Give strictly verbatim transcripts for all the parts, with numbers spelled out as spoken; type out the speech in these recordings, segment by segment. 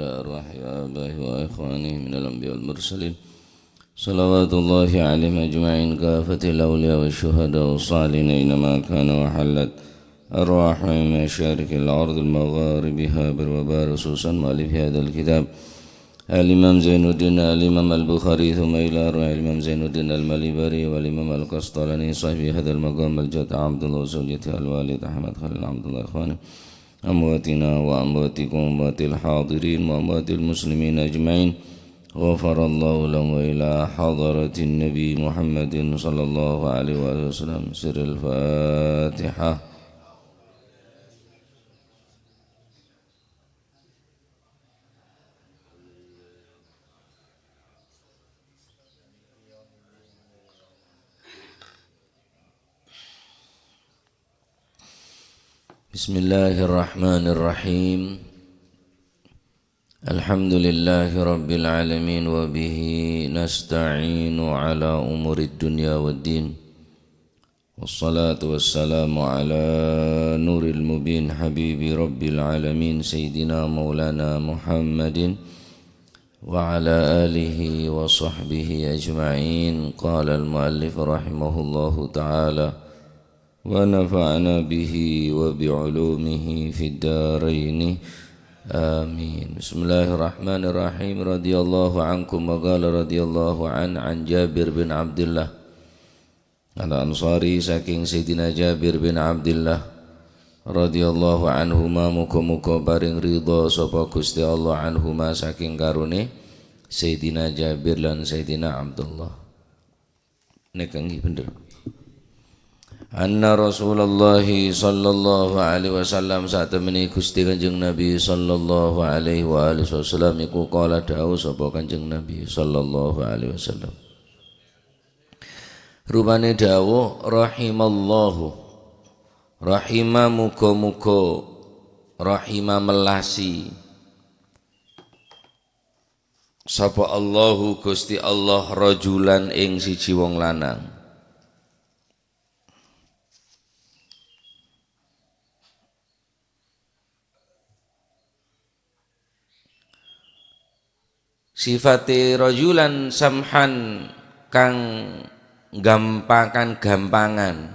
أرواح آبائه وإخوانه من الأنبياء والمرسلين، صلوات الله عليهم أجمعين، كافة الأولياء والشهداء والصالحين، أينما كانوا وحلت أرواحهم من مشارق الأرض لمغاربها بالوباء، خصوصا مؤلف هذا الكتاب الإمام زين الدين الإمام البخاري، ثم إلى أرواح الإمام زين الدين المليبري والإمام القسطلاني صاحب هذا المقام الجد عبد الله وزوجته الوالد أحمد خليل عبد الله إخوانه أمواتنا وأمواتكم وأموات الحاضرين وأموات المسلمين أجمعين. غفر الله لهم وإلى حضرة النبي محمد صلى الله عليه وآله وسلم. سر الفاتحة. بسم الله الرحمن الرحيم. الحمد لله رب العالمين، وبه نستعين على أمور الدنيا والدين. والصلاة والسلام على نور المبين، حبيب رب العالمين، سيدنا مولانا محمد وعلى آله وصحبه أجمعين. قال المؤلف رحمه الله تعالى، ونفعنا به وبعلومه في الدارين. آمين. بسم الله الرحمن الرحيم. رضي الله عنكم، وقال رضي الله عنه، عن جابر بن عبد الله الأنصاري, saking Sayyidina Jabir bin Abdillah radhiyallahu anhuma, muga-muga paring ridha sapa Gusti Allah anhuma, saking karone Sayyidina Jabir lan Sayyidina Abdullah. Neka nggih bener. Anna Rasulullah sallallahu alaihi wasallam, satemene Gusti Kanjeng Nabi sallallahu alaihi wa alihi wasallam iku qala, dawuh sapa Kanjeng Nabi sallallahu alaihi wasallam. Rupane dawuh, rahimallahu, rahima, muga-muga, rahima, melasi sapa Allahu, Gusti Allah, rajulan, ing siji wong lanang. Sifate rajulan samhan kang gampang-, kang gampangan.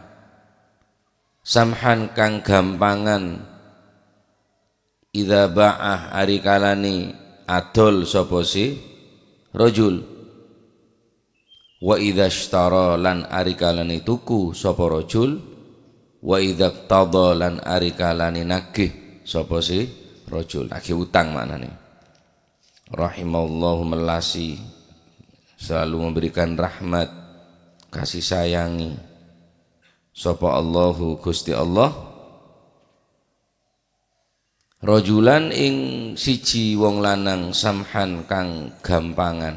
Samhan kang gampangan. Idza ba'ah, ari kalane adol sapa si rajul. Wa idza ishtara, lan ari kalane tuku sapa rajul. Wa idza iqtada, lan ari kalane nagih sapa si rajul. Nagih utang maknane. Rahimallahu, melasi, selalu memberikan rahmat, kasih sayangi sapa Allahu, Gusti Allah. Rajulan, ing siji wong lanang, samhan, kang gampangan.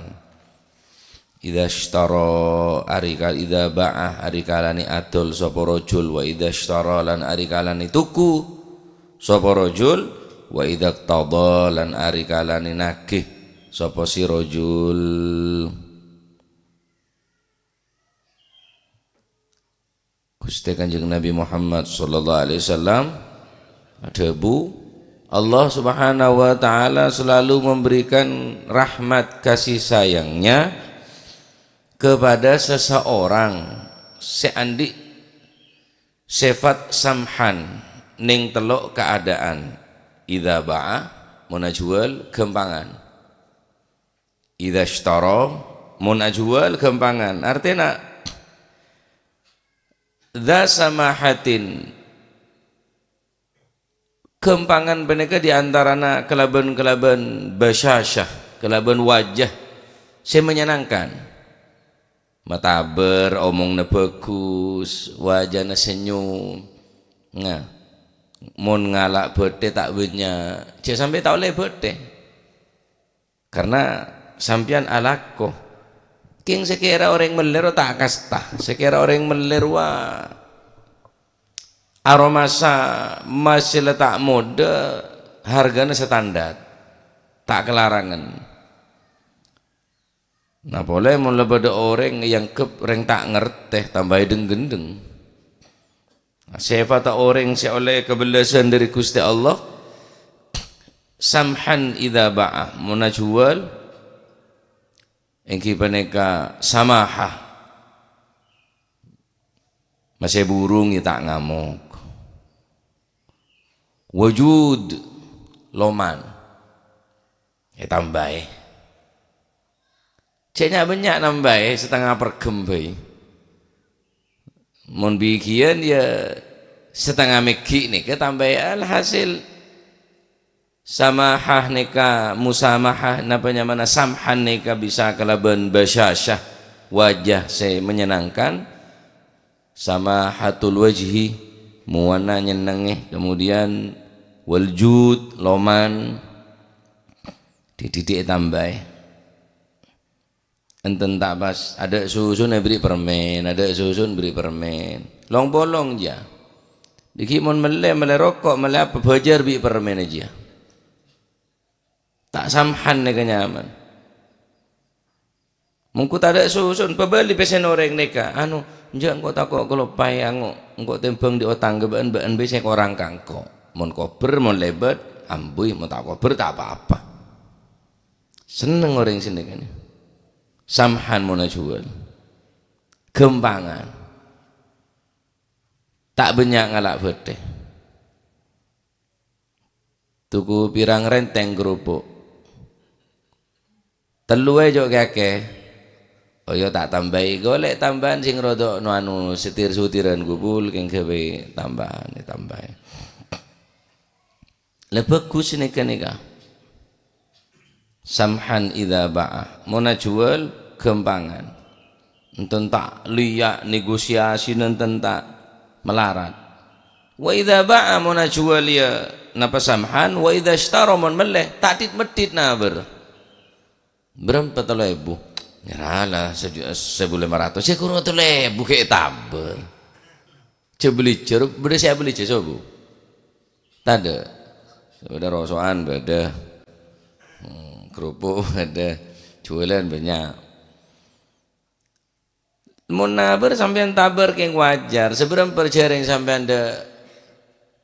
Idza ishtara, ari ka-, idza ba'ah, ari kalane adol sapa rajul, wa idza ishtara, lan ari kalane tuku sapa rajul, wa idza iqtada, lan ari kalane nagih sapa si rajul. Guste Kanjeng Nabi Muhammad sallallahu alaihi wasallam adhabu, Allah Subhanahu wa Ta'ala selalu memberikan rahmat kasih sayangnya kepada seseorang se andi' sifat samhan ning tello' keadaan. Idza ba'a, mon ajuwal, gampangan. Idza ishtara, mon ajuwal, gampangan. Artena, dza samahatin, gampangan paneka di antarana kalaban-kalaban basyasyah, kalaban wajah se menyenangkan. Mataber, omongna bagus, wajana senyum. Nah, mon ngala' bâthe ta' bannya', ja' sampe ta' olle bâthe. Karna sampeyan alako. Keng sakera oreng meller ta' kasta, sakera oreng meller wa aromasa masih la ta' moda, hargana standar, ta' kelarangan. Nah, pole mon la bâdâ oreng eangghep reng ta' ngerte, tambahi deng-gendeng. Nah, sifat oreng se olle kabellasân dhari Guste Allah, Samhan idza ba'a, mon ajuwâl, èngghi panèka samaha. Masè burung, yâ ta' ngamok. Wujud, loman. Ètambâi. Jhâ' nya'-bânnya' nambâi, satengnga perghem bhâi. Mon bighiyân, yâ, satengnga mèghi' nèka tambâi. Alhasil, samahah nèka, musamahah, napa nyamana samhan nèka bisa kalabân basyasyah, wajah sè menyenangkan, samahatul wajhi, mowana nyennengngè, kemudian wal jud, loman, dhi-, dhi-, dhi-, ètambâi. Enten ta' pas, adâ' susun èberri' permen, adâ' susun berri' permen. Long-polong jiyâ. Dhiggi' mon mellè, mellè roko', mellè apa, bhâjâr bi' permen jiyâ. Ta' samhan nèka nyaman. Mongko tadâ' susun, pabâli pèssèna orèng nèka. Anu, enjâ' engko' tako' kaloppaè ango', engko' tèmbhâng dhi' otang ka bâ'ân, bâ'ân bhâi sè korang ka engko'. Mon kobher, mon lèbât, ambuy, mon ta' kobher, ta' pa-apa. Senneng orèng sè nèka nè. Samhan mon ajuwâl. Ghâmpangan. Ta' bânnya' ngala' bâtè. Tuku pirang rèntèng kerupuk. Tello aè jhâ' kakè. Oh, yâ ta' tambâi. Golè' tambâân sè ngrodo' no anu setir-sutiran kubul kèng ghâbây tambâân, ètambâi. La bhâghus nèka-nèka. Samhan idza ba'a. Mon ajuwâl ghâmpangan. Enten ta' lèya' negosiasi, enten ta' malarat. Wa idza ba'a, mon ajuwâl yâ napa samhan, wa idza ishtara, mon mellè, ta' dhit-meddhit nabâr. Bârâmpa tello èbu? Nyarala saju-, sèbu lèma ratos. Yâ, kurang tello èbu ghi' ètambâ. Jhâ' bâlijjhâ, bâdâ sè abâlijjhâ sobu? Tadâ'. Bâdâ roso'an, bâdâ. Hmm, kerupuk, bâdâ. Juwâlân bânnya'. Mon nabâr sampèyan tabâr kèng wajar. Sabârâmpa jhârèng sampèyan dâ'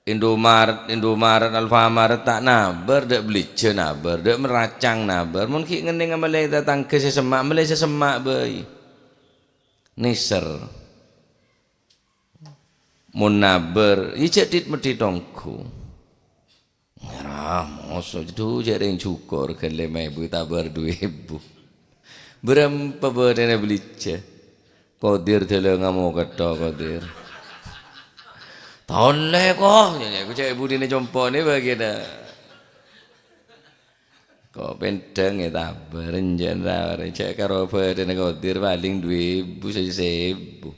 Indomaret, Indomaret, Alfamart ta' nabâr, dâ' bâlijjhâ nabâr, dâ' meracang nabâr. Mon ghi' ngennèng mellè tatangghâ sè semma', mellè sè semma' bhâi. Nèser. Mon nabâr, iyâ jhâ' dhit-meddhit ongghu. Ngara moso, jhâ' dhujâ rèng jhuko' règhâna lèma èbu, tabâr du èbu. Bârâmpa bâdâna bâlijjhâ? Kodir dâlângnga moketto, Kodir. Tollè, ko', nyanyè, ko' cè' budina compo'na bâgiyânna. Ko' pèndhâng è tabâr, enjâ' ra, ra, cè' karo bâdâna Kodir palèng du èbu, sè-, sèbu.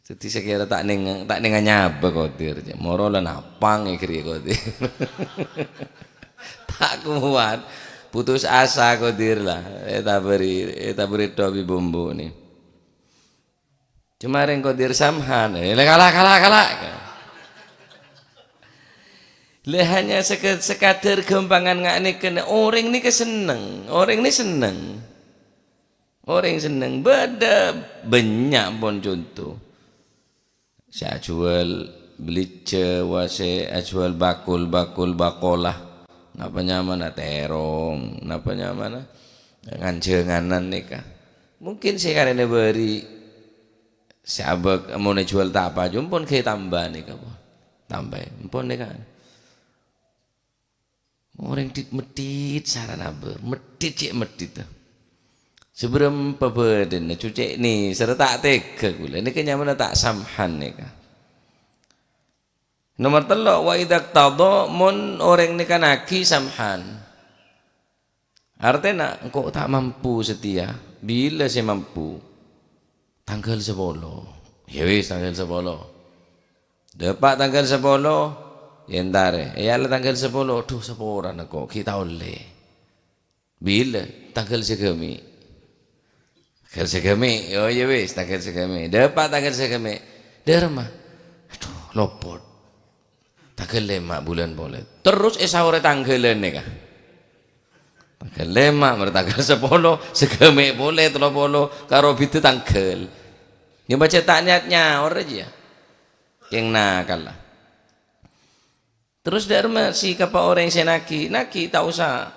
Dâddhi sakèra ta' nèng-, ta' nènga nyabâ Kodir, moro la napang è ghâriyâ Kodir. Ta' kowat, putus asa Kodir la. Ètabâri, ètabâri tho bi' bumbu nè. Coma rèng Kodir samhan, eh, la kala, kala, kala. La hanya seke-, sekadar ghâmpangan nga' nèka, orèng nèka senneng, orèng nè senneng. Orèng senneng, bâdâ bânnya' pon conto. Sè ajhuwâl bâlijjhâ, wa sè ajhuwâl bakul-bakul bakolah. Napa nyamana tèrong, napa nyamana nganjhânganan nèka. Mungkin sè karèna bâri' sè abâk mon ajhuwâl ta' apa, jhâ' pon ghâbây tamba nèka, pon. Tambâi, pon nèka. Orèng dhit-meddhit sarana bâr, meddhit cè' meddhit. Sabârâmpa bâdâna cucè'na, sarta ta' tèghâ kaulâ. Nèka nyamana ta' samhan nèka. Nomer tello', wa idza iqtadha, mon orèng nèka naghi samhan. Artèna, engko' ta' mampu satèya. Bilâ sè mampu? Tangghâl sapolo. Yâ wis, tangghâl sapolo. Dâpa' tangghâl sapolo, yâ entarè. Yâ la tangghâl sapolo, adhu, saporana ko', ghi' ta' ollè. Bilâ? Tangghâl sagâmè'. Tangghâl sagâmè', oh yâ wis, tangghâl sagâmè'. Dâpa' tangghâl sagâmè'. Dâremma? Adhu, lopot. Tangghâl lèma' bulân polè. Terros èsaorè tangghâlân nèka. Tangghâl lèma', marè tangghâl sapolo, sagâmè' polè, tello polo, karo bhidhâ tangghâl. Yâ, bâca ta' niyat nyaor jiyâ. Kèng nakal la. Terros dâ' remma sè kapa orèng sè nagi? Nagi ta' osa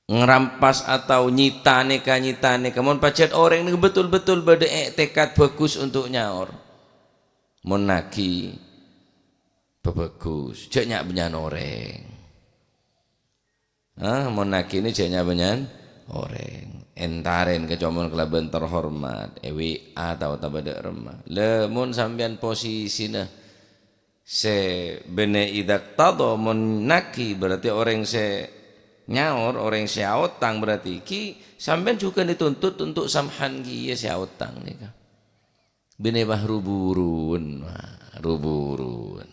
ngrampas atau nyita nèka, nyita nèka. Mon pajhât orèng nèka betul-betul bâdâ è'tèkad bhâghus untuk nyaor, mon nagi, bhâbhâghus, jhâ' nya'-bânnya'an orèng. Ah, mon nagi nè jhâ' nya'-bânnya'an orèng. Èntarè kacomon kalabân terhormat, è W A tao tabâ dâ' remma. Lè, mon sampèyan posisina sè bânnè idza qtada, mon nagi berarti orèng sè nyaor, orèng sè aotang, berarti ghi sampèyan jhughân dituntut untuk samhan kèya sè aotang nèka. Binè bâ ru-buruwân, wah, ru-buruwân.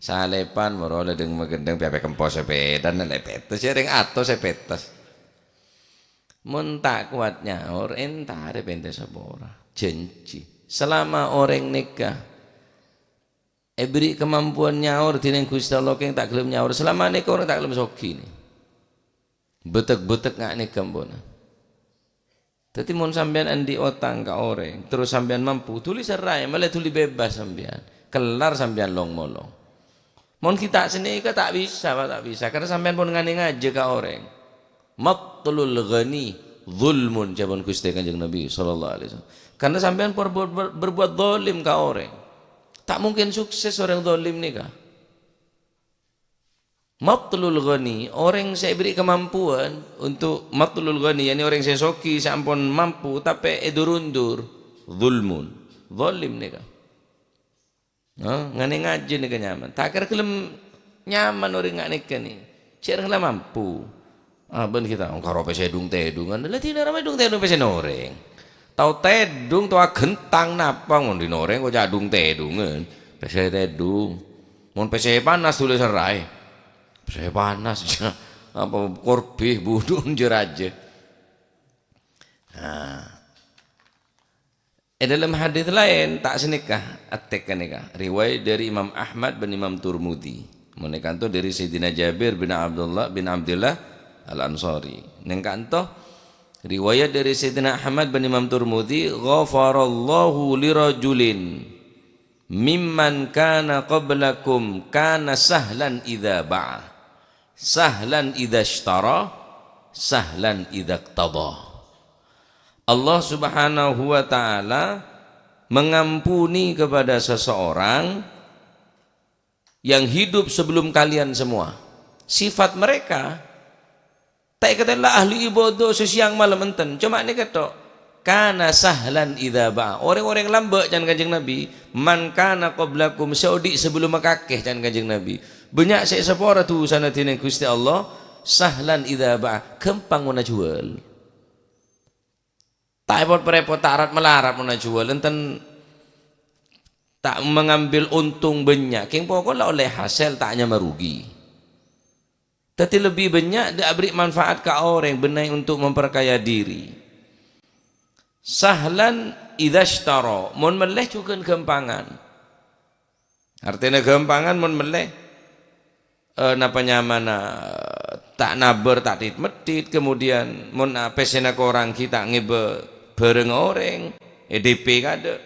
Salèpan moro la dhâng-maghândhâng pèpè kempo sepèdana lè pèttes, ya rèng atos sè pèttes. Mon ta' kowat nyaor, èntarè pèntè sapora. Jhânjhi. Salama orèng nèka èbèrri' kamampowan nyaor, dhinèng Ghustè Allah kèng ta' ghellem nyaor. Salama nèka orèng ta' ghellem soghi nè. Bâtek-bâtek nga' nèka ampon. Dhâddhi, mon sampèyan andi' otang ka orèng, terros sampèyan mampu, dhuli serraè, ma'lè dhuli bebas sampèyan. Kellar sampèyan long-molong. Mon ghi' ta' sanèka, ta' bisa, Pak, ta' bisa. Karena sampèyan pon nganè ngajhâ ka orèng. "Matlul ghani zulmun," jâwâbhân Ghustè Kanjeng Nabi sallallahu alaihi wasallam. Karena sampèyan perbuat, ber-, berbuat zalim ka orèng. Ta' mungkin sukses orèng zalim nèka. Matlul ghani, orèng sè èbèrri' kamampowan untuk matlul ghani, yakni orèng sè soghi, sè ampon mampu, tapè èdur-undur, zulmun, zalim nèka. Hah? Nganè ngajhâ nèka nyaman. Ta' kèra ghellem nyaman orèng nga' nèka nè. Cè' orèng la mampu. Ah, bân kita, oh, karo pèssè dung-tèdungan. La dina ramè dung-tèdung pèssèna orèng. Tao tèdung, tao aghentang napa ngon dina orèng kok ca'dung-tèdungan. Pèssè tèdung. Mon pèssè panas dhuli serraè. Pèssè panas. Apa korbhi budhun jâ-rajâ. Nah. È dâlem hadis laèn, ta' sanèka, attek nèka. Riwayat dâri Imam Ahmad bân Imam Turmudi. Mon nèkanto dâri Sayyidina Jabir bin Abdullah bin Abdillah Al-Ansari. Nèkanto riwayat dâri Sayyidina Ahmad bân Imam Turmudi, "Ghafarallahu lirajulin mimman kana qablakum kana sahlan idza ba'a, sahlan idza ishtara, sahlan idza iqtada." Allah Subhanahu wa Ta'ala mengampuni kepada seseorang yang hidup sebelum kalian semua. Sifat mereka, ta' èkatèla ahli ibadah sè sèyang malem enten. Coma nèka tok. Kana sahlan idza ba'a. Orèng-orèng lambâ' can Kanjeng Nabi, "Man kana qablakum," sè odi' sabellumma kakè can Kanjeng Nabi. Bânnya' sè èsapora dhusana dhinèng Ghustè Allah, sahlan idza ba'a. Ghâmpang mon ajhuwâl. Ta' èpot-parèpot, ta' rat-malarat mon ajhuwâl, enten ta' mengambil untung bânnya', kèng pokok la ollè hasèl, ta' nyama rugi. Dhâddhi lebbi bânnya' dâ' abherri' manfaat ka orèng, bânnè untuk memperkaya diri. Sahlan idza ishtara, mon mellè jhughân ghâmpangan. Artèna ghâmpangan mon mellè, eh, napa nyamana, eh, ta' nabâr, ta' tit-meddhit, kemudian mon, ah, pèssèna korang ghi' ta' ngèbâ bhârâng orèng, è D P kadâ'.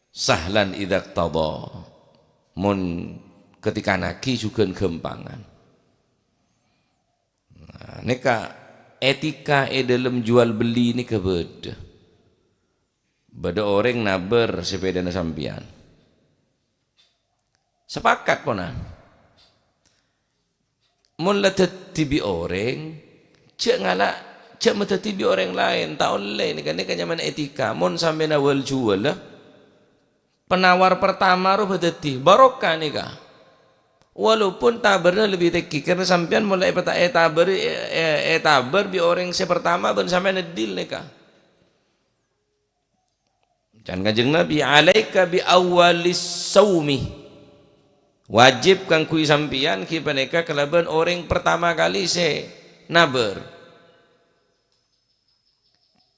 Sahlan idza iqtada. Mon ketika nagi jhughân ghâmpangan. Nah, nèka etika è dâlem jual beli nèka bâdâ. Bâdâ orèng nabâr sapèdana sampèyan. Sapakat, ponan. Mon la dhâddhi bi' orèng, jhâ' ngala', jhâ' madhâddhi bi' orèng laèn, ta' ollè nèka, nèka nyamana etika. Mon sampèyan awal juwâl, penawar pertama rowa dhâddhi, barokah nèka. Walaupun tabârna lebbi tèngghi, karna sampèyan mon la èpata-, ètabâri, è-, è-, ètabâr bi' orèng sè pertama bân sampèyan deal nèka. Can Kanjeng Nabi, "Alaika bi awwalis saumi." Wajib kaangghuy sampèyan ghi panèka kalabân orèng pertama kali sè nabâr.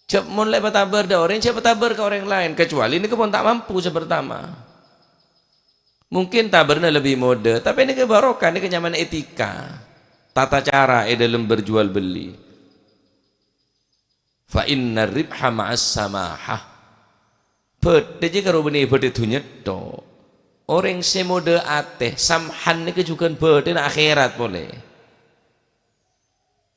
Jhâ' mon la èpatabâr dâ' orèng, jhâ' patabâr ka orèng laèn, kecuali nèka pon ta' mampu sè pertama. Mungkin tabârna lebbi modâ, tapè nèka barokah, nèka nyamana etika, tata cara è dâlem berjual beli. Fa innar ribha ma'as samahah. Bâdâ jiyâ karo bânnè bâdâ dhunnya tok. Orèng sè modâ atè, samhan nèka jhughân bâdâna akhèrat polè.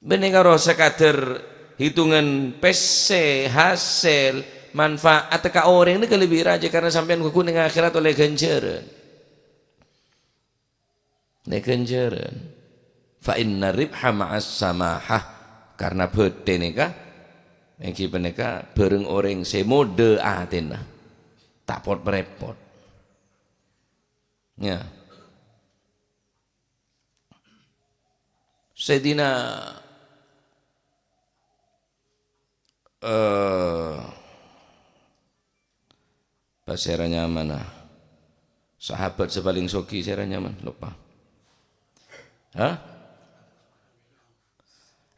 Bânnè karo sakadâr hitungan pèssè, hasèl, manfaat ka orèng nèka lebbi rajâ karna sampèyan ghughun neng akhèrat ollè ghânjhârân. Nèka ghânjhârân. Fa inna ribha ma'as samahah. Karna bâdâ nèka, èngghi panèka bhâreng orèng sè modâ atèna. Ta' pot-parèpot. Ya. Sayyidina, eh, Pas sèra nyamana? Sahabat sè palèng soghi sèra nyaman, loppa. Hah?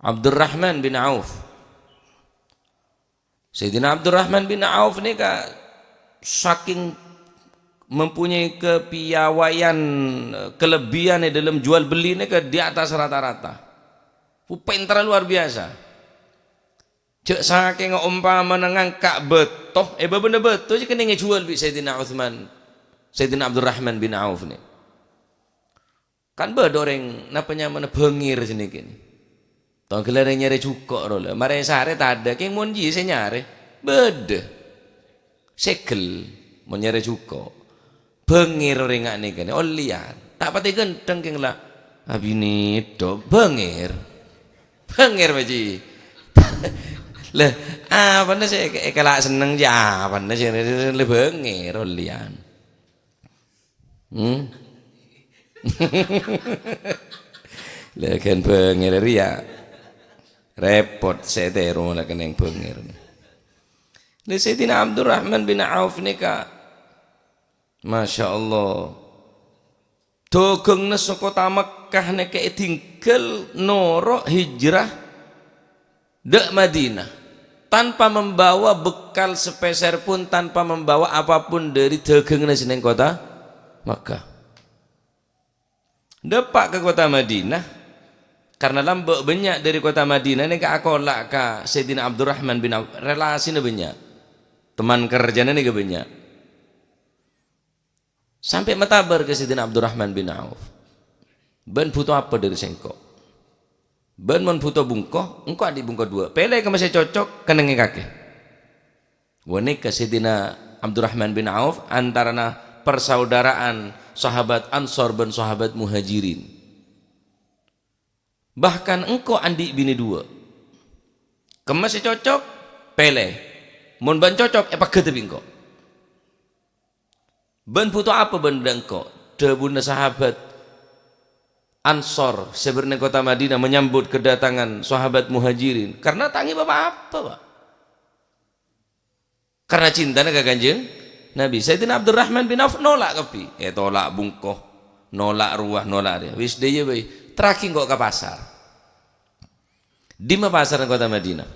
Abdurrahman bin Auf. Sayyidina Abdurrahman bin Auf nèka saking mempunyai kepiawaian, kelebihan è dâlem jual beli nèka di atas rata-rata. Pènterra luar biasa. Jhâ' sakènga ompamana ngangka' bâto, è bâbâna bâto jhâ' kennèng èjhuwâl bi' Sayyidina Utsman, Sayyidina Abdurrahman bin Auf nè. Kan bâdâ orèng napa nyamana bângèr sanèka nè. Tong ghellâ' rèng nyarè jhuko' rowa. Marè sarè tadâ', kèng mon jiyâ sè nyarè. Bâdâ. Segel, mon nyarè jhuko'. Bângèr orèng nga' nèka nè, ollèyan. Ta' patè ghântheng kèng la. Abinè dâ' bângèr. Bângèr, Pak Ji. Lah, apana sè èka-, èkala' senneng, jiyâ apana sè la bângèr, ollèyan. Hmm? Lah, ghân bângèr rèya. Rèpot, sè ètèro la kennèng bângèr. Lah, Sayyidina Abdurrahman bin Auf nèka Masya Allah. Dhâghângnga sè kottha Mekkah nèka ètinggal noro' hijrah dâ' Madinah, tanpa membawa bekal sepeser pun, tanpa membawa apapun dâri dhâghângnga sè neng kottha Mekkah. Dâpa' ka kottha Madinah, karna lambâ' bânnya' dâri kottha Madinah nèka akola' ka Sayyidina Abdurrahman bin Auf, relasina bânnya', teman kerjana nèka bânnya'. Sampè' matabâr ka Sayyidina Abdurrahman bin Auf, "Bâ'na bhuto apa dâri sèngko'? Bâ'na mon bhuto bungko, engko' andi' bungko duwâ'. Pèlè kemma sè cocok, kennengngè kakè." Ghânèka Sayyidina Abdurrahman bin Auf antarana persaudaraan sahabat Ansor bân sahabat Muhajirin. Bahkan engko' andi' binè duwâ'. Kemma sè cocok, pèlè. Mon bâ'na cocok, èpagghâdâ bi' engko'. "Bâ'na bhuto apa bân dâ' engko'?" Dhâbuna sahabat Ansor sè bâdâ neng kottha Madinah menyambut kedatangan sahabat Muhajirin. Karna ta' ngèbâ pa-apa, Pak. Karna cintana ka Kanjeng Nabi. Sayyidina Abdurrahman bin Auf nola' kabbhi. Ètola' bungko, nola' rowa, nola' rèya. Wis dâ' iyâ bhâi, terraghi engko' ka pasar. Dimma pasarra kottha Madinah?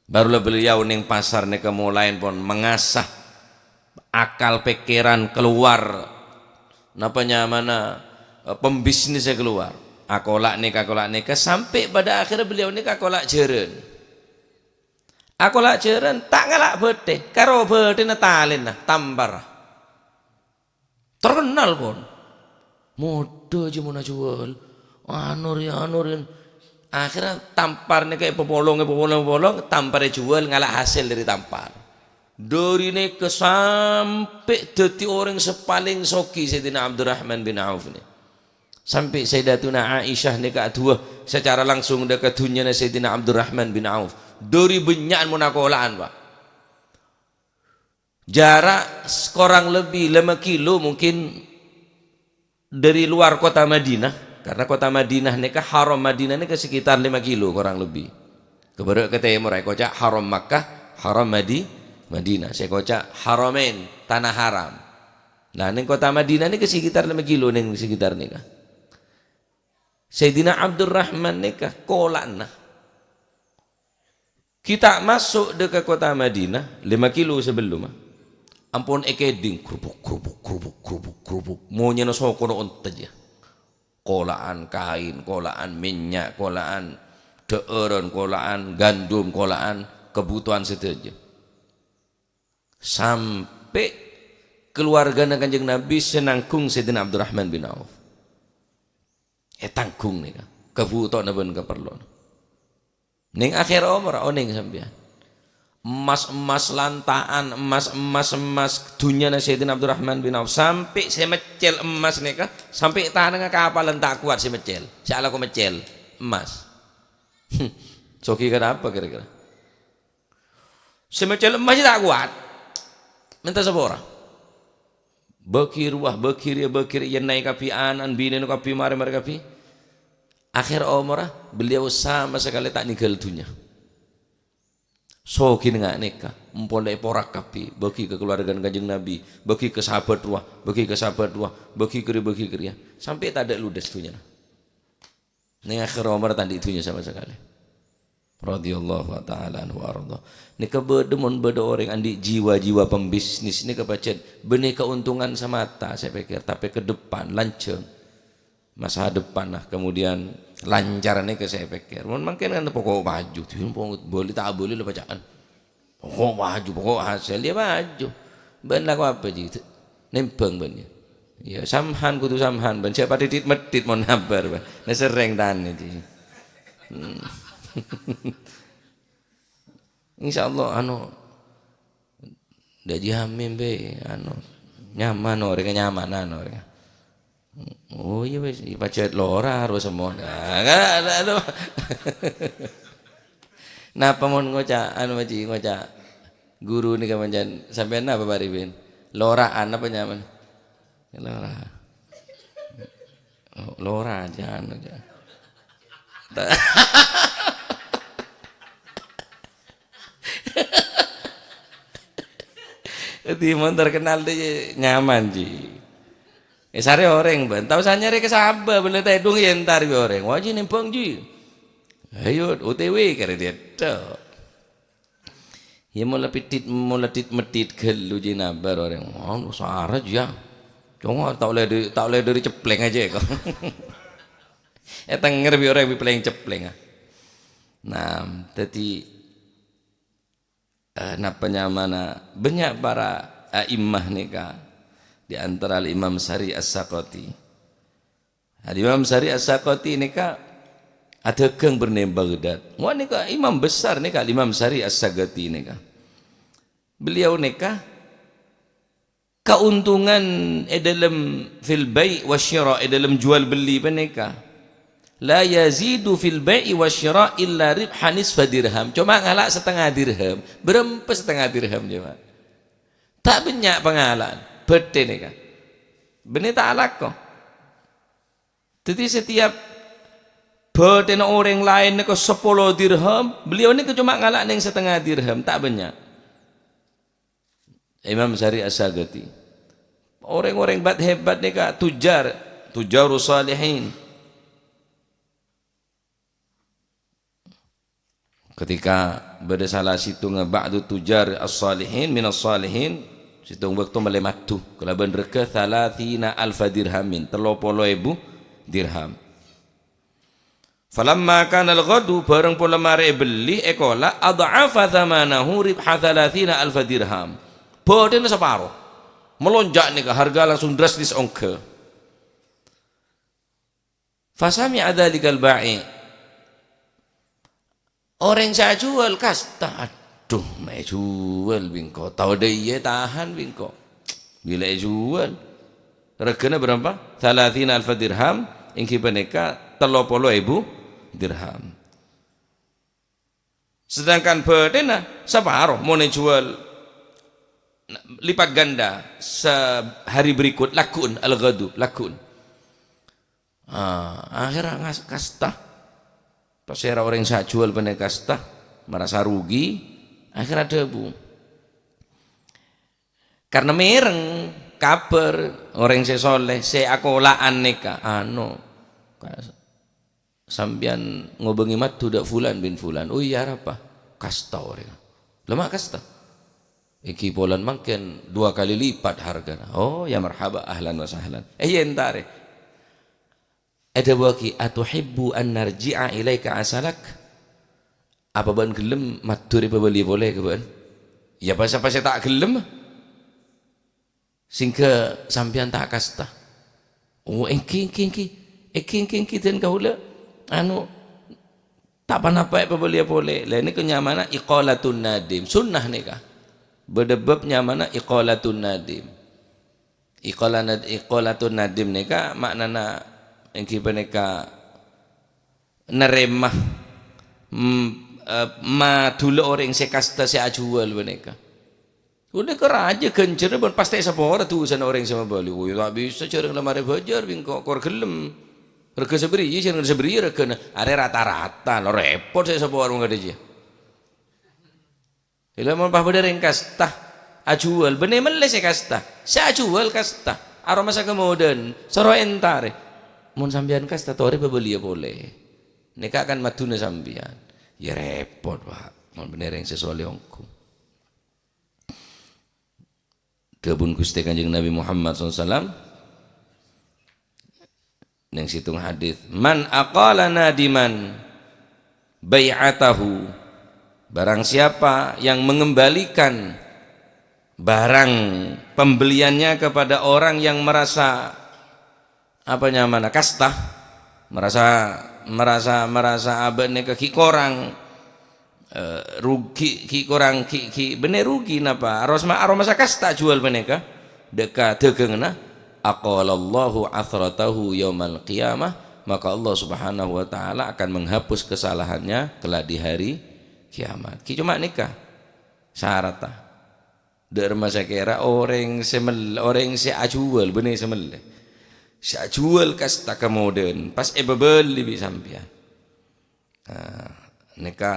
Barulah beliau neng pasar nèka molaè pon mengasah akal pèkkèran, keluar, napa nyamana, eh, pembisnisnya keluar. Akola' nèka, akola' nèka, sampè' pada akhirnya beliau nèka akola' jhârân. Akola' jhârân, ta' ngala' bâtè, karo bâtèna talèna, tampar. Terkenal, pon. Modâ jiyâ mon ajhuwâl. Anu rèya, anu rèya. Akhirnya tampar nèka èpapolong, èpapolong, èpapolong, tampar èjhuwâl, ngala' hasèl dâri tampar. Dâri nèka sampè' dhâddhi orèng sè palèng soghi Sayyidina Abdurrahman bin Auf nè. Sampè' Sayyidatuna Aisyah nèka adu'a secara langsung dâ' ka dhunnyana Sayyidina Abdurrahman bin Auf. Dâri bânnya'an mon akola'an, Pak. Jarak s-, kurang lebbi lèma kilo mungkin dâri luar kottha Madinah, karna kottha Madinah nèka, haram Madinah nèka sekitar lèma kilo kurang lebbi. Kabârâ' ka tèmor, èkoca' Haram Makkah, Haram Madi-, Madinah. Sè èkoca' Haramain, Tanah Haram. Nah, neng kottha Madinah nèka sekitar lèma kilo neng sekitar nèka. Sayyidina Abdurrahman nèka kola'na. Ghi' ta' maso' dâ' ka kottha Madinah, lèma kilo sabellumma, ampon èkèdhing, grubuk, grubuk, grubuk, grubuk, grubuk. Monyèna sokona onta jiyâ. Kola'an kaèn, kola'an mènnya', kola'an dhâ'ârân, kola'an gandum, kola'an kabhutowan sadhâjâ. Sampè' Kaluwargana Kanjeng Nabi sè nanggung Sayyidina Abdurrahman bin Auf. Ètanggung nèka, kabhutowanna bân kaparlowanna. Neng akhèr omorra oneng sampèyan. Emmas-emmas lanta'an, emmas-emmas, emmas dhunnyana Sayyidina Abdurrahman bin Auf, sampè' sè meccèl emmas nèka, sampè' tanangnga kapalan ta' kowat sè meccèl, sè alako meccèl emmas. Sogi kenapa kira-kira? Sè meccèl emmas ta' kowat. Mènta sapora. Bâgi rowa, bâgi rèya, bâgi rèya, èyènnaè kabbhi ana'na, binèna kabbhi, marè-marè kabbhi. Akhèr omorra, beliau sama sekali ta' nèngghâl dhunnya. Sogina nga' nèka, empon la èporak kabbhi, bâgi ka kaluwargana Kanjeng Nabi, bâgi ka sahabat rowa, bâgi ka sahabat rowa, bâgi ka rèya, bâgi ka rèya. Sampè' tadâ' ludes dhunnyana. Neng akhèr omorra ta' andi' dhunnya sama sekali. Radhiyallahu ta'ala anhu wa arda. Nèka bâdâ, mon bâdâ orèng andi' jiwa-jiwa pembisnis nèka pajhât bânnè kaontongan semata, saya pikir, tapè ke depan, lanjhâng. Masa depan, nah, kemudian lancar nèka saya pikir. Mon mangkèn kan pokok maju, bâli ta' bâli la bâca'an. Pokok maju, pokok hasil, ya maju. Bân lako apa, Ji? Nèmbhâng bân, ya. Ya, samhan kudu samhan, bân. Sè padhidhit-medhit mon nyabar, bân. Nah, serrèng tanè, Ji. Hmm. Insyaallah, anu, dâ' Ji Hamim bhâi, anu, nyaman orèngnga, nyamanan orèngnga. Oh, iyâ, wis, iyâ, pajhât lora, harus semon. Ah, kan, anu. Napa mon ngoca', anu, Ji, ngoca' guru nèka pancèn sampèyan napa, Pak Arifin? Loraan apa nyaman? Lora. Oh, lora aja, anu, aja. Ta-, Dâddhi, mon terkenal dâ' nyaman, Ji. Eh, sarè orèng, bân. Tao sanyarè ka sabâ, bân la tèdung, ya, entar bi' orèng. Wah, Ji, nèmbhâng, Ji. Ayo, O T W, karè dâddhi. Ya, mola pitit, mola tit-metit ghâllu, Ji, nyabar orèng. Wah, sarè, Ji, ya. Cuma, ta' ollè dâri, ta' ollè dâri ceplèng aja, kok. Eh, tèngngèr bi' orèng bi' plèng-ceplèng, ah. Nah, dâddhi, Eh, napa nyamana? Bânnya' para a'immah nèka, di antara Al-Imam Sari As-Saqati. Al-Imam Sari As-Saqati nèka adhâghâng bârnè Baghdad. Wah, nèka imam besar nèka, Al-Imam Sari As-Saqati nèka. Beliau nèka Kaontongan è dâlem fil bai' wa syira', è dâlem juwâl bellî panèka, la yazidu fil bai'i wa syira' illa ribha nisfa dirham. Coma ngala' satengnga dirham. Bârâmpa satengnga dirham, coma? Ta' bânnya' pangala'an. Bâdâ nèka. Bânnè ta' alako. Dâddhi, setiap bâdâna orèng laèn nèka sapolo dirham, beliau nèka coma ngala' neng satengnga dirham, ta' bânnya'. Imam Sari As-Sagati. Orèng-orèng bat-hebat nèka tujar, tujarus salihin. Ketika bâdâ sala sèttongnga ba'du tujar as-salihin, minas salihin, sèttong bâkto mellè maddhu kalabân rega thalathina alfa dirhamin, tello polo èbu dirham. Falamma kanal ghadu, bârâng pola marè èbellî, èkola', adha'afa thamanahu ribha thalathina alfa dirham. Bâdâna saparo. Melonjak nèka, harga langsung drastis ongghâ. Fasami'a dzalikal ba'i'. Orèng sè ajuwâl kasta, "Adhu, ma' èjuwâl bi' engko'. Tao dâ' iyâ tahan bi' engko'." Bilâ èjuwâl. Regghâna bârâmpa? Thalathina alfa dirham, èngghi panèka tello polo èbu dirham. Sedangkan bâdâna saparo, mon èjuwâl lipat ganda sehari berikut, lagghu'en, al-ghadu, lagghu'en. Ah, akhèrra ngas-, kasta. Pasèra orèng sè ajuwâl bânnè kasta, marasa rugi, akhèrra adhâbu. Karna mèreng kabhâr orèng sè soleh, sè akola'an nèka, anu, kas-, sampèyan ngobângè maddhu dâ' fulan bin fulan. Oh iyâ, arapa? Kasta orèng. Lama kasta. Èngghi polana mangkèn dua kali lipat hargana. Oh, ya marhaba, ahlan wa sahlan. Eh, èntarè. Èdhâbuwâghi, "Atuhibbu an narji'a ilaika asalak?" Apa bâ'na ghellem maddhu rè èpabâli polè ka bâ'na? Ya, pas-, apa sè ta' ghellem? Sèngghâ sampèyan ta' kasta. Oh, èngghi, èngghi, èngghi. Èngghi, èngghi, èngghi, dân kaulâ, anu, ta' ponapa èpabâliyâ polè. Lah, nèko nyamana iqalatun nadim. Sunnah nèka. Bâdâ bab nyamana iqalatun nadim. Iqalana-, iqalatun nadim nèka ma'nana èngghi panèka narèma, mm, eh, madhulâ orèng sè kasta sè ajhuwâl panèka. Ghânèka rajâ ghânjhârânna bân pastè èsapora dhusana orèng sè mabâli. Woi, ta' bisa jhârâng la marè bâjâr, bi' engko' kor ghellem. Règhâ sabâriyâ, jhârâng sabâriyâ règhâna. Arè rata-rata, lo, rèpot sè èsapora mangkadhâ jiyâ. Ila mon pas bâdâ rèng kasta, ajhuwâl, bânnè mellè sè kasta. Sè ajhuwâl kasta, aromasa kamodhân, soro èntarè. Mon sampèyan kasta, torè pabâliyâ polè. Nèka kan madhuna sampèyan. Ya rèpot, Pak, mon bânnè rèng sè solè ongghu. Dhâbuna Ghustè Kanjeng Nabi Muhammad sallallahu alaihi wasallam, neng sèttong hadis, "Man aqala nadiman bai'atahu," barang siapa yang mengembalikan barang pembeliannya kepada orang yang merasa, apa nyamana, kasta, merasa, merasa, merasa abâ' nèka ghi' korang, eh, rugi, ghi' korang, ghi', ghi' bânnè rugi napa? Aros ma-, aromasa kasta juwâl panèka. Dâ' ka dâgânganna, aqalallahu athratahu yaumal qiyamah, maka Allah Subhanahu wa Ta'ala akan menghapus kesalahannya kelak di hari kiamat. Ghi' coma nèka saratta. Dâ' remma sakèra orèng sè mel-, orèng sè ajuwâl, bânnè sè mellè. Sè ajuwâl kasta kamodhân, pas èpabâli bi' sampèyan. Nah, nèka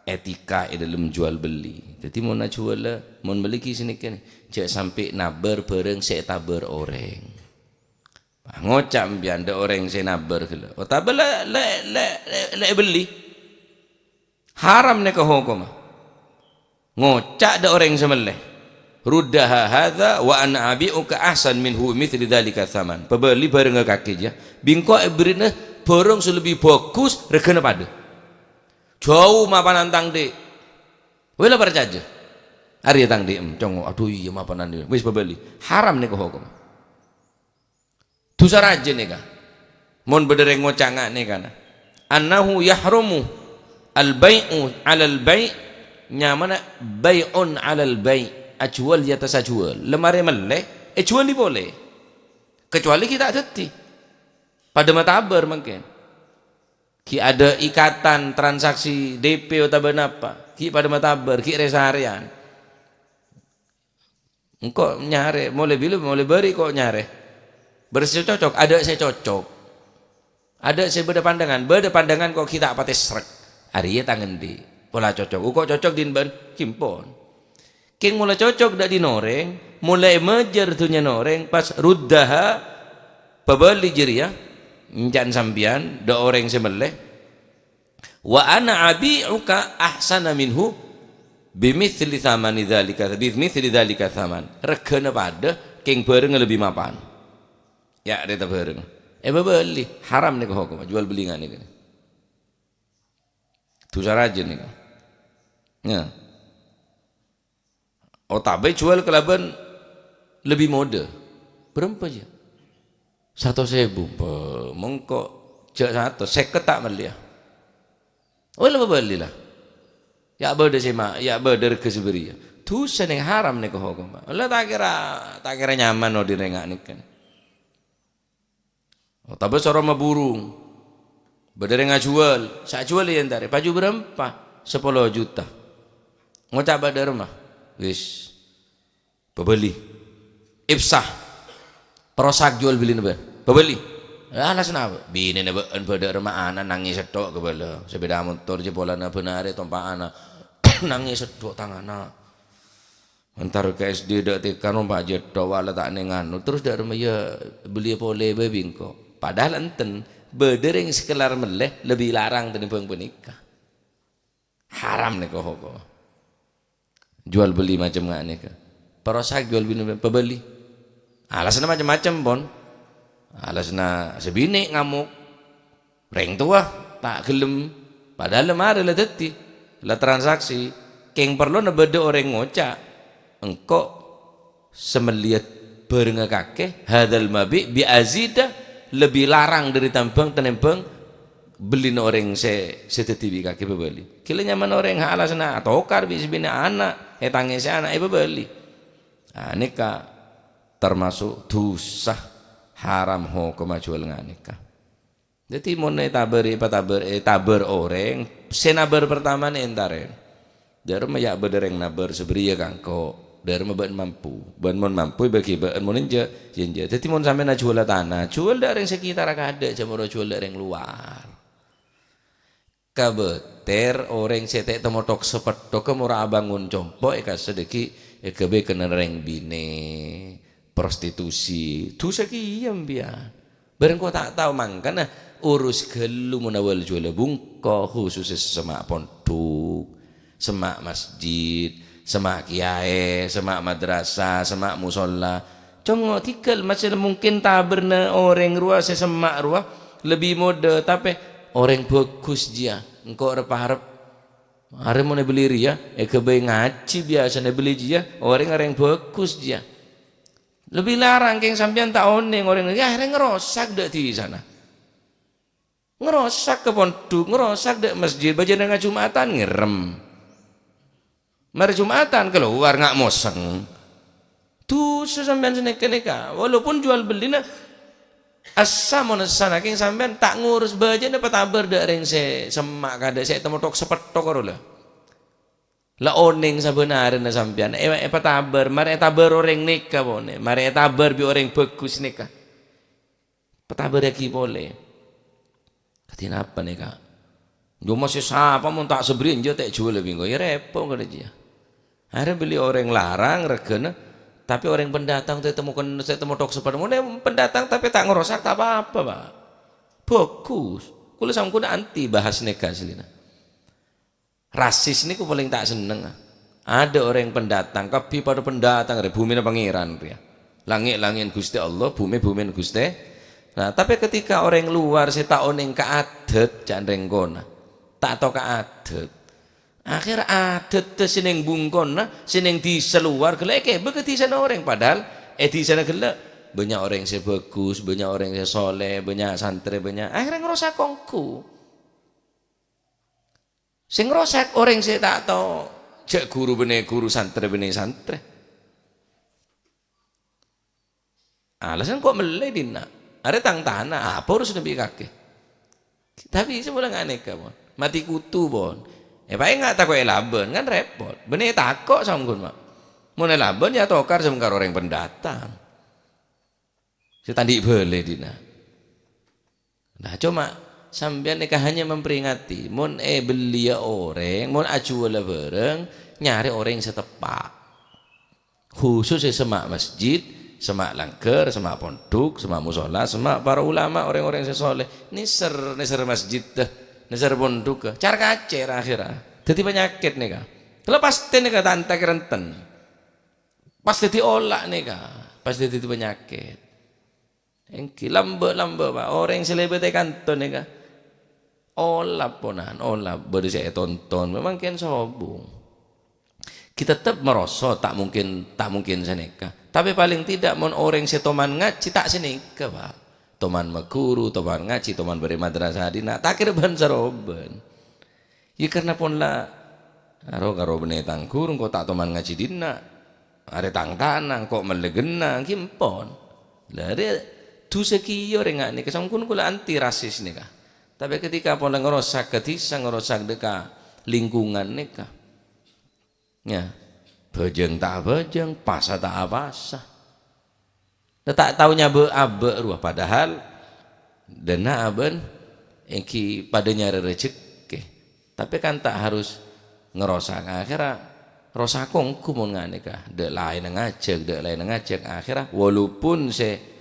etika è dâlem juwâl bellî. Dhâddhi, mon ajuwâl, mon mellè ghi' sanèka nè, jhâ' sampè' nabâr bhârâng sè ètabâr orèng. Ngoca' sampèyan dâ' orèng sè nabâr ghellâ'. Otabâ la, la, la, la, la èbellî. Haram nèka hokomma. Ngoca' dâ' orèng sè mellè, "Ruddaha hadza wa ana abi'uka ahsan minhu mitsli dzalika tsaman." Pabâli bhârângnga kakè, jâ. Bi' engko' èberri'na bhârâng sè lebbi bhâghus, règhâna padâ. Jhâu mapanan tang dhi'. Wè la parcajâ. Arèya tang dhi', em, congo'. Adhu, iyâ, mapanan dhi'. Wis pabâli. Haram nèka hokomma. Dhusa rajâ nèka. Mon bâdâ rèng ngoca' nga' nèka, na. "Annahu yahrumu al-bai'u 'alal bai'," nyamana bai'un 'alal bai', ajuwâl è attas ajuwâl. La marè mellè, èjuwâli polè. Kecuali ghi' ta' dhâddhi. Padâ matabâr mangkèn. Ghi' adâ' ikatan transaksi D P otabâ napa. Ghi' padâ matabâr, ghi' rè-sarèyan. Engko' nyarè, molaè bilâ, molaè bâri' ko' nyarè. Bârâs sè cocok, adâ' sè cocok. Adâ' sè bâdâ pandângan, bâdâ pandângan ko' ghi' ta' patè srek. Arèya tang andi'. Pola cocok. Ko' cocok dhin bân, ghi' empon. Kèng mola cocok dâ' dhin orèng, mola èmajâr dhunnyana orèng, pas ruddaha, pabâli jârèya, enca'na sampèyan, dâ' orèng sè mellè. "Wa ana abi'uka ahsana minhu bimitsli tsamani dzalika, bimitsli dzalika tsaman." Règhâna padâ, kèng bhârângnga lebbi mapan. Ya, rèta bhârâng. Èpabâli, haram nèka hokomma, juwâl bellî nga' nèka. Dhusa rajâ nèka. Ya. Otabâ juwâl kalabân lebbi modâ. Bârâmpa, jâ? Satos èbu. Bâh, mengko jâ' satos, sèket ta' mellèya. Oh, la pabâli, la. Ya' bâdâ sè ma-, ya' bâdâ règhâ sè bâriyâ. Dhusa nèng haram nèka hokomma. La ta' kèra, ta' kèra nyaman odhi' rèng nga' nèka. Otabâ soro maburu. Bâdâ rèng ajuwâl, sè ajuwâl èentarè, "Paju bârâmpa?" "Sapolo juta." Ngoca' bâdâ remma, "Wis, pabâli." Ifsah. Perosak juwâl bellina bân. Pabâli. Alasna apa? Binèna bâ'ân bâdâ remma ana' nangès sèttho' kabâlâ. Sepeda motor jâ polana bân arè tompa'ana. Nangès sèttho' tang ana'. Entar ka S D dâ' T K nompa' jâ tho', wa' la ta' nèng anu. Terros dâ' remma, "Iyâ, belliyâ polè bhâi bi' engko'." Padahal enten, bâdâ rèng sè kellar mellè lebbi larang tènèmbhâng panèka. Haram nèka hokomma. Juwâl bellî macem nga' nèka. Perosak juwâl bellî, pabâli. Alasanna macem-macem, pon. Alasanna sè binè' ngamok. Rèng towa ta' ghellem, padahal la marè la dhâddhi, la transaksi. Kèng parlona bâdâ orèng ngoca', "Engko' sè mellèya Bârângnga kakè, hadzal mabi' bi azida, lebbi larang dâri tambhâng tanèmbhâng bellina orèng sè, sè dhâddhi bi' kakè pabâli. Ghilâ nyamana orèng ha' alasanna atokar bi' sè binè' ana', ètangèsè ana', èpabâli. Ah, nèka tamaso' dhusa haram hokomma juwâl nganèka. Dhâddhi, mon ètabâr, èpatabâr, ètabâr orèng, sè nabâr partamana èntarè. Dâremma ya' bâdâ rèng nabâr sabâriyâ ka engko'. Dâremma bâ'na mampu. Bân mon mampu, èbâgi bâ'na, mon enjâ', ya enjâ'. Dhâddhi, mon sampèyan ajuwâlâ tana, juwâl dâ' rèng sekitar kadâ', jhâ' moro juwâl dâ' rèng lowar. Kabâter orèng sè ta' temmo thok-sapètthok moro abângon compo' èkasadhâghi èghâbây kennengngan rèng binè', prostitusi. Dhusa kèya, empèyan. Bârângko ta' tao mangkana urus ghâllu mon awâl juwâlâ bungko, khusus sè semma' pondhuk, semma' masjid, semma' kiyaè, semma' madrasah, semma' musholla. Congngo' dhigghâl, masè mungkin tabârna orèng rowa sè semma' rowa lebbi modâ, tapè orèng bhâghus jiyâ. Engko' rep-arep. Arè mon èbâli rèya, èghâbây ngajhi biyasana èbâli jiyâ, orèng-orèng bhâghus jiyâ. Lebbi larang kèng sampèyan ta' onèng orèng, ya, akhèrra ngrosak dâ' dhisana. Ngrosak ka pondhuk, ngrosak dâ' masjid, bâjâna ngajumatan, ngèrèm. Marè Jumatan kalowar nga' mosèng. Dhusa sampèyan sè nèka-nèka, walaupun juwâl bellina essa mon essana kèng sampèyan ta' ngurus bâjâna patabâr dâ' rèng sè semma' kadâ' sè temmo thok-sapètthok ro la. La onèng sabânarèna sampèyan è-, èpatabâr, marè ètabâr orèng nèka pon, marè ètabâr bi' orèng bhâghus nèka. Patabârraghi polè. Kadhi napa nèka? Yo masè sapa mon ta' sabâriyâ enjâ' ta' juwâl bingko, ya repot kadhi jiyâ. Arè bâli orèng larang règhâna, tapè orèng pendatang ta' temmo ken-, ta' temmo thok-sapètthok. Mon è pendatang tapè ta' ngrosak, ta' pa-apa, Pak. Bhâghus. Kaulâ sampon anti bahas nèka asllina. Rasis nèko palèng ta' senneng, ah. Adâ' orèng pendatang, kabbhi padâ pendatang, rè bhumèna Pangèran rèya. Langngè'-langngè'na Ghustè Allah, bhumè-bhumèna Ghustè. Nah, tapè ketika orèng luar sè ta' onèng ka adât, ca'na rèng kona, ta' tao ka adât. Akhèr adât sè neng bungkona, sè neng dhisa luar, ghellâ' èkèbâ ka dhisana orèng. Padahal è dhisana ghellâ' bânnya' orèng sè bhâghus, bânnya' orèng sè soleh, bânnya' santrè, bânnya', akhèrra ngrosak ongghu. Sè ngrosak orèng sè ta' tao jâ' ghuru bânnè ghuru, santrè bânnè santrè. Alasan ko' mellè dinna', arè tang tana, apa urusanna bi' kakè? Tapè sè mola nganèka, pon. Matè kodu, pon. Èpaènga' tako' èlabân, kan repot. Bânnè tako' saongghuna, ma'. Mon èlabân, ya tokar sè mangkar orèng pendatang. Sè ta' andi' bâlâi dinna'. Nah, coma sampèyan nèka hanya memperingati, mon èbelliyâ orèng, mon ajuwâlâ bhârâng, nyarè orèng sè teppa'. Khusus sè semma' masjid, semma' langghâr, semma' pondhuk, semma' mushola, semma' para ulama, orèng-orèng sè soleh. Nèser, nèser masjid, nèser pondhuk, car-kacèr akhèrra. Dhâddhi panyakèt nèka. Kala pastè nèka ta' ènta' kèrènten. Pas dhâddhi ola' nèka, pas dhâddhi panyakèt. Èngghi lambâ'-lambâ', Pak. Orèng sè lèbât è kanto nèka ola' ponan, ola' bâdâ sè ètonton, memang kèng sobung. Ghi' tettep maroso, ta' mungkin, ta' mungkin sanèka. Tapè palèng tidak mon orèng sè toman ngajhi ta' sanèka, Pak. Toman maghuru, toman ngajhi, toman bâri' madrasah dinna', ta' kèra bân-sarobân. Yâ, karna pon la aro karo bânnè tang ghuru, engko' ta' toman ngajhi dinna'. Arè tang tana, engko' mellè ghenna', ghi' empon. La, arè dhusa kèya orèng nganèka, sampon kaulâ anti rasis nèka. Tapè ketika pon la ngrosak ka dhisa, ngrosak dâ' ka lingkungan nèka. Yâ, bhâjâng ta' abhâjâng, pasa ta' apasa. La ta' tao nyabâ' abâ' rowa, padahal dâna' abâ'na èngghi padâ nyarè rejhekkè. Tapè kan ta' harus ngrosak, akhèrra rosak ongghu mon nganèka. Dâ' laènna ngajhâk, dâ' laènna ngajhâk, akhèrra walaupun sè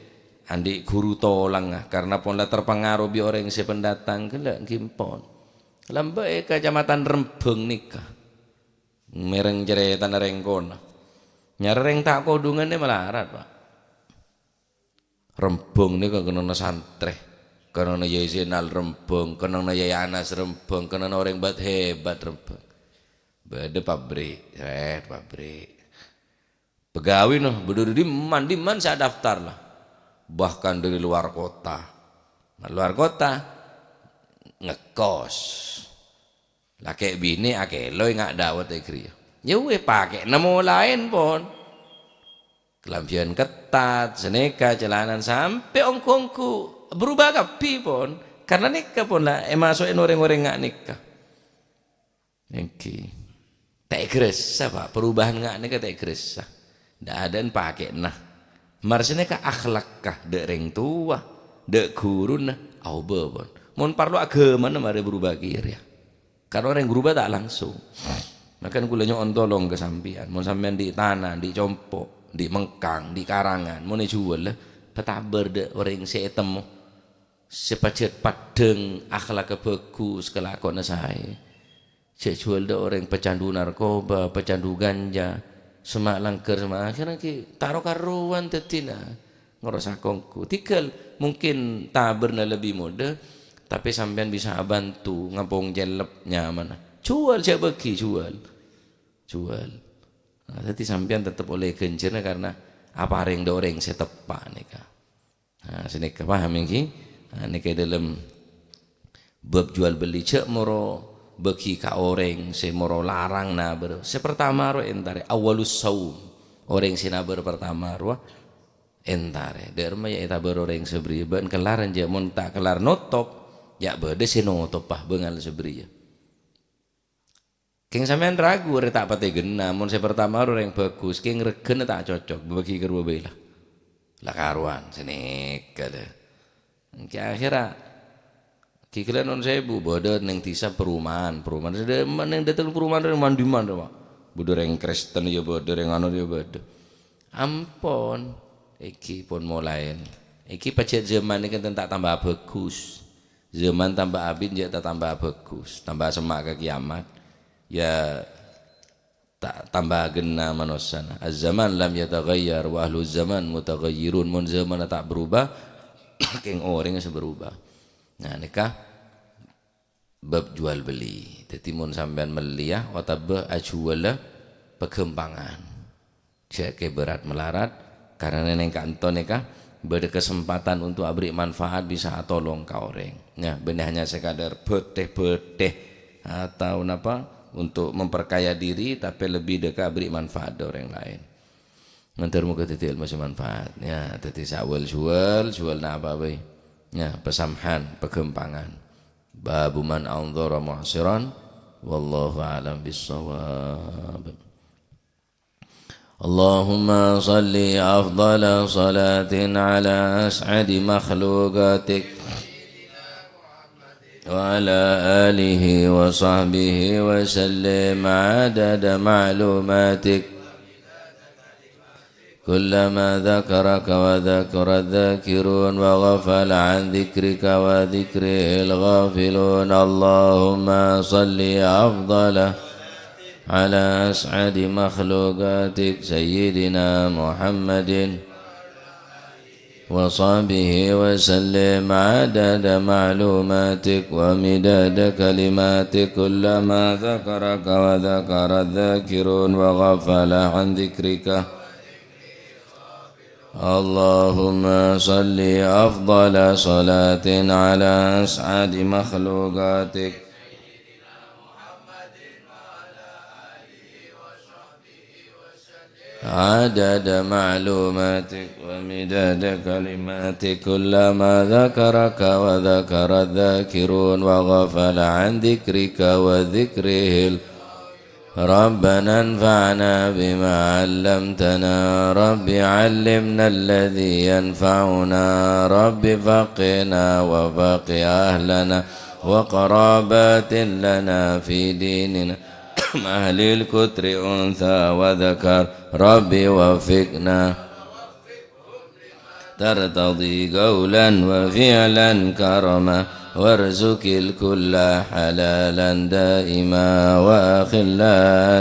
andi' ghuru tolangnga, karna pon la terpengaruh bi' orèng sè pendatang ghellâ' ghi' empon. Lambâ' è Kacamatan Rembang nèka. Mèreng carètana rèng kona. Nyarè rèng ta' kodhungannè malarat, Pak. Rembang nèka kennengnganna santrè. Kennengnganna Yai Zainal Rembang, kennengnganna Yai Anas Rembang, kennengnganna orèng bât-hebat Rembang. Bâdâ pabrik, sret, pabrik. Pegawèna bâdâ dâri dimman-dimman sè adaftar la. Bahkan dâri luar kota. Nah, luar kota, ngekos. Lakè' binè' akèloy nga' dâwât è ghâriyâ. Yâ wè, pakè'na molaèn pon. Kalambhiyân ketat, sanèka, calanan sampè' ongghu-ongghu. Berubah kabbhi pon. Karna nèka pon la èmaso'è rèng-orèng nga' nèka. Èngghi. Ta' èghâressa, Pa'. Perubahan nga' nèka ta' èghâressa. Dâ'-adâ'ân pakè'na. Mar sanèka akhlakka, dâ' rèng towa, dâ' ghuruna, aobâ pon. Mon parlo aghâmana marè berubah kèya rèya. Karna orèng berubah ta' langsung. Mangkana kaulâ nyo'on tolong ka sampèyan. Mon sampèyan andi' tana, andi' compo', andi' mengkang, andi' karangan, mon èjhuwâl, patabâr dâ' orèng sè ètemmo. Sè pajhât paddhâng, akhlakka bhâghus, kalakowanna saè. Jhâ' jhuwâl dâ' orèng pecandu narkoba, pecandu ganja, sema' langghâr, sema' akhèrra ghi' ta' ro-karowan dhâddhina. Ngèros akongku. Tèghâl mungkin tabârna lebbi modâ, tapè sampèyan bisa abhânto ngampong cellep nyamana. Jhuwâl, jhâ' bâghi, jhuwâl. Jhuwâl. Nah, dhâddhi sampèyan tettep ollè ghânjhârânna karna aparèng dâ' orèng sè teppa' nèka. Nah, sanèka paham, èngghi? Nah, nèka è dâlem bab jual beli, jhâ' moro bâghi ka orèng sè moro larang nabâr. Sè partama ro èntarè, awwalus saum. Orèng sè nabâr partama rowa èntarè. Dâ' remma yâ ètabâr orèng sè bâriyâ. Bân kellar enjâ', mon ta' kellar notop, yâ bâdâ sè notop, pa, bângal sè bâriyâ. Kèng sampèyan ragu, rè ta' patè ghenna. Mon sè partama ro orèng bhâghus, kèng regghâna ta' cocok, bâbâghi ka rowa bhâi la. La karowan, sanèka, dâ. Èngghi akhèrra, ghi ghellâ' non sèbu, bâdâ neng dhisa perumahan, perumahan. Sè dâ-, neng dâteng perumahan rè man-dimman, Pa'. Bâdâ rèng Kristen, yâ bâdâ, rèng anu, yâ bâdâ. Ampon, èngghi pon molaè. Èngghi pajhât jhâman nèka ta' tamba bhâghus. Jhâman tamba abit, jhâ' ta' tamba bhâghus. Tamba semma' ka kiyamat. Yâ, ta-, tamba ghenna manossana. Az-zaman lam yataghayyar wa ahlu zaman mutaghayyirun. Mon jhâmanna ta' berubah, kèng orèngnga sè berubah. Nah, nèka bab jual beli. Dhâddhi, mon sampèyan mellèya otabâ ajhuwâlâ, paghâmpangan. Jhâ' kè bârât malarat, karana neng ka'anto nèka bâdâ kesempatan untuk abri manfaat, bisa atolong ka orèng. Nah, bânnè hanya sekadar bâtè-bâtè atau napa, untuk memperkaya diri, tapè lebbi dâ' ka abri manfaat dâ' orèng laèn. Mandhâr moghâ dhâddhi èlmo sè manfaat. Ya, dhâddhi sè awwal juwâl, juwâl napa bhâi? Ya, pasamhan, paghâmpangan. Babu man andhara mu'siran, wallahu a'lam bissawab. اللهم صل أفضل صلاة على أسعد مخلوقاتك وعلى آله وصحبه وسلم عدد معلوماتك. كلما ذكرك وذكر الذاكرون وغفل عن ذكرك وذكره الغافلون. اللهم صل أفضل على أسعد مخلوقاتك سيدنا محمد وصحبه وسلم عدد معلوماتك ومداد كلماتك. كلما ذكرك وذكر الذاكرون وغفل عن ذكرك. اللهم صل أفضل صلاة على أسعد مخلوقاتك. عدد معلوماتك ومداد كلماتك. كلما ذكرك وذكر الذاكرون وغفل عن ذكرك وذكره ال-، ربنا انفعنا بما علمتنا. رب علمنا الذي ينفعنا. رب فقهنا وفقه أهلنا وقرابات لنا في ديننا. أهل الكتر أنثى وذكر. رب وفقنا ترتضي قولا وفعلا كرما. وارزق الكل حلالا دائما وأخل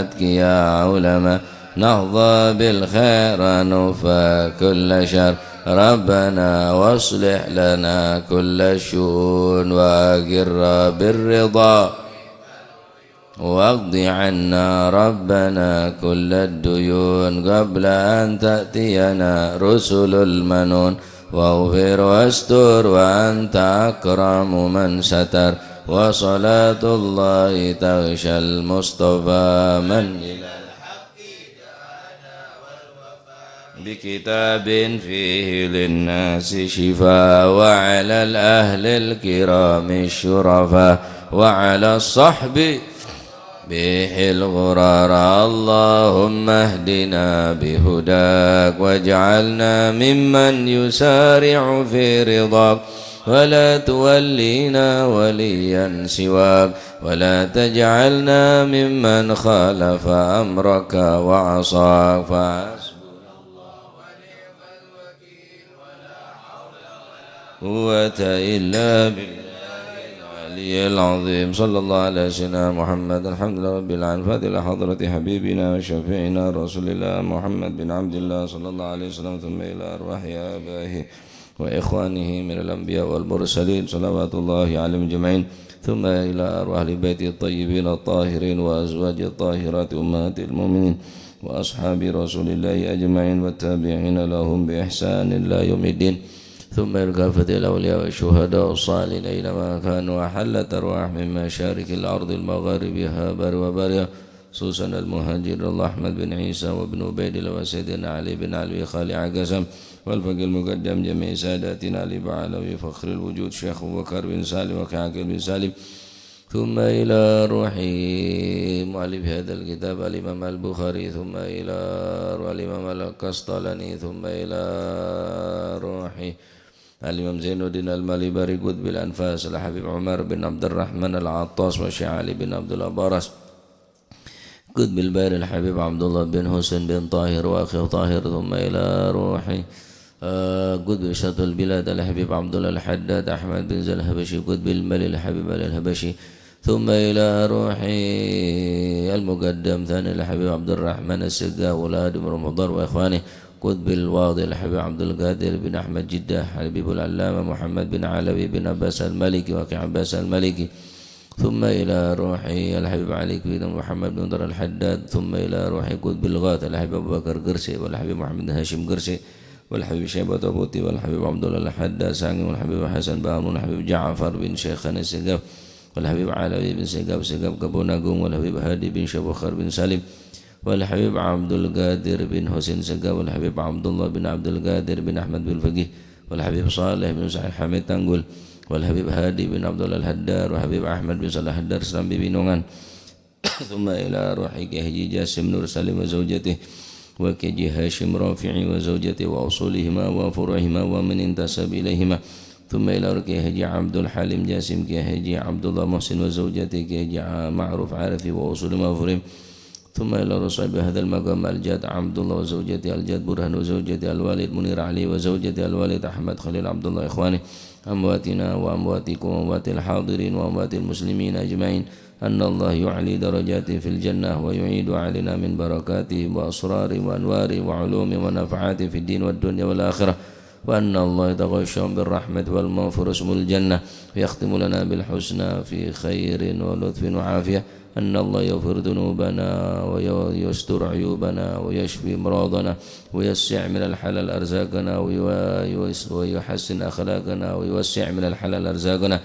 أتقيا علما. نحظى بالخير نكفى كل شر. ربنا واصلح لنا كل الشؤون وأقر بالرضا واقض عنا ربنا كل الديون قبل أن تأتينا رسل المنون. واغفر واستر وأنت أكرم من ستر. وصلاة الله تغشى المصطفى من إلى بكتاب فيه للناس شفاء، وعلى الأهل الكرام الشرفاء، وعلى الصحب به الغرر. اللهم اهدنا بهداك، واجعلنا ممن يسارع في رضاك، ولا تولينا وليا سواك، ولا تجعلنا ممن خالف أمرك وعصاك. فحسبنا الله ونعم الوكيل، ولا حول ولا قوة إلا بالله العلي العظيم. صلى الله على سيدنا محمد. الحمد لله رب العالمين. الفاتحة إلى حضرة حبيبنا وشفيعنا رسول الله محمد بن عبد الله، صلى الله عليه وسلم، ثم إلى أرواح آبائه وإخوانه من الأنبياء والمرسلين، صلوات الله عليهم أجمعين، ثم إلى أرواح أهل بيته الطيبين الطاهرين وأزواجه الطاهرات أمهات المؤمنين وأصحاب رسول الله أجمعين والتابعين لهم بإحسان إلى يوم الدين، ثم إلى كافة الأولياء والشهداء والصالحين أينما كانوا، وحلت أرواح من مشارق الأرض ومغاربها، بر وبرها، خصوصا المهاجر الله أحمد بن عيسى وابن عبيد الله وسيدنا علي بن علوي خالع قسم والفقيه المقدم جميع ساداتنا علي بعلوي فخر الوجود شيخ أبو بكر بن سالم وكعقل بن سالم، ثم إلى روح مؤلف هذا الكتاب الإمام البخاري، ثم إلى روح الإمام القسطلاني، ثم إلى روح الإمام زين الدين المالباري قطب الأنفاس الحبيب عمر بن عبد الرحمن العطاس والشيخ علي بن عبد الله برس قطب الباري الحبيب عبد الله بن حسين بن طاهر وأخيه طاهر، ثم إلى روح، آه، قطب شط البلاد الحبيب عبد الله الحداد أحمد بن زيد الحبشي قطب الملك الحبيب علي الحبشي، ثم إلى روح المقدم ثاني الحبيب عبد الرحمن السقاف وأولاد بن مضر وإخوانه قطب الوادي الحبيب عبد القادر بن أحمد جدة الحبيب العلامة محمد بن علوي بن عباس المالكي وأخي عباس المالكي، ثم إلى روح الحبيب علي بن محمد بن طارق الحداد، ثم إلى روح قطب الغوث الحبيب أبو بكر قرسي والحبيب محمد هاشم قرسي والحبيب شيبة بوتي والحبيب عبد الله الحداد سانغي والحبيب حسن بامون والحبيب جعفر بن شيخان السقاف والحبيب علوي بن سقاف سقاف كبوناغون والحبيب هادي بن شبخر بن سالم والحبيب عبد القادر بن حسين سقاف والحبيب عبد الله بن عبد القادر بن أحمد بن فقيه والحبيب صالح بن سعيد حميد تنقل والحبيب هادي بن عبد الله الحداد والحبيب أحمد بن صالح الحداد Serambi Binongan. ثم إلى روح كي حاجي جاسم نور سالم وزوجته وكي حاجي هاشم رافعي وزوجته وأصولهما وفروعهما ومن انتسب إليهما. ثم إلى روح كي حاجي عبد الحليم جاسم كي حاجي عبد الله محسن وزوجته كي حاجي معروف عارفي وأصولهما وفروعهما. ثم إلى روح صاحب هذا المقام الجاد عبد الله وزوجته الجاد برهان وزوجته الوالد منير علي وزوجته الوالد أحمد خليل عبد الله إخوانه أمواتنا وأمواتكم وأموات الحاضرين وأموات المسلمين أجمعين. أن الله يعلي درجاتهم في الجنة ويعيد علينا من بركاتهم وأسرارهم وأنوارهم وعلومهم ونفعاتهم في الدين والدنيا والآخرة. وأن الله يتغشاهم بالرحمة والمغفرة ثم الجنة، ويختم لنا بالحسنى في خير ولطف وعافية. أن الله يغفر ذنوبنا ويستر عيوبنا ويشفي أمراضنا ويوسع من الحلال أرزاقنا ويو-، ويحسن أخلاقنا ويوسع من الحلال أرزاقنا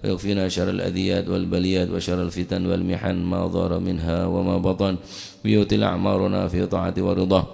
ويكفينا شر الأذيات والبليات وشر الفتن والمحن ما ظهر منها وما بطن، ويطيل أعمارنا في طاعته ورضاه،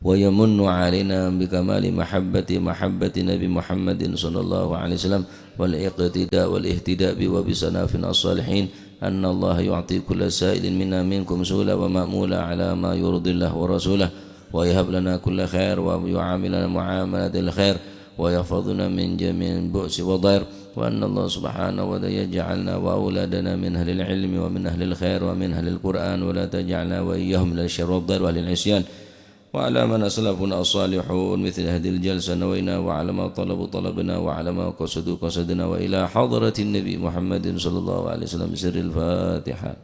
ويمن علينا بكمال محبة، محبة نبي محمد صلى الله عليه وسلم، والاقتداء والاهتداء به وبسلفنا الصالحين. أن الله يعطي كل سائل منا منكم سؤلا ومأمولا على ما يرضي الله ورسوله، ويهب لنا كل خير، ويعاملنا معاملة الخير، ويحفظنا من جميع البؤس والضير، وأن الله سبحانه وتعالى يجعلنا وأولادنا من أهل العلم ومن أهل الخير ومن أهل القرآن، ولا تجعلنا وإياهم من الشر والضير وأهل العصيان. وعلى من أسلفنا الصالحون مثل هذه الجلسة نوينا، وعلى ما طلبوا طلبنا، وعلى ما قصدوا قصدنا، وإلى حضرة النبي محمد صلى الله عليه وسلم بسر الفاتحة.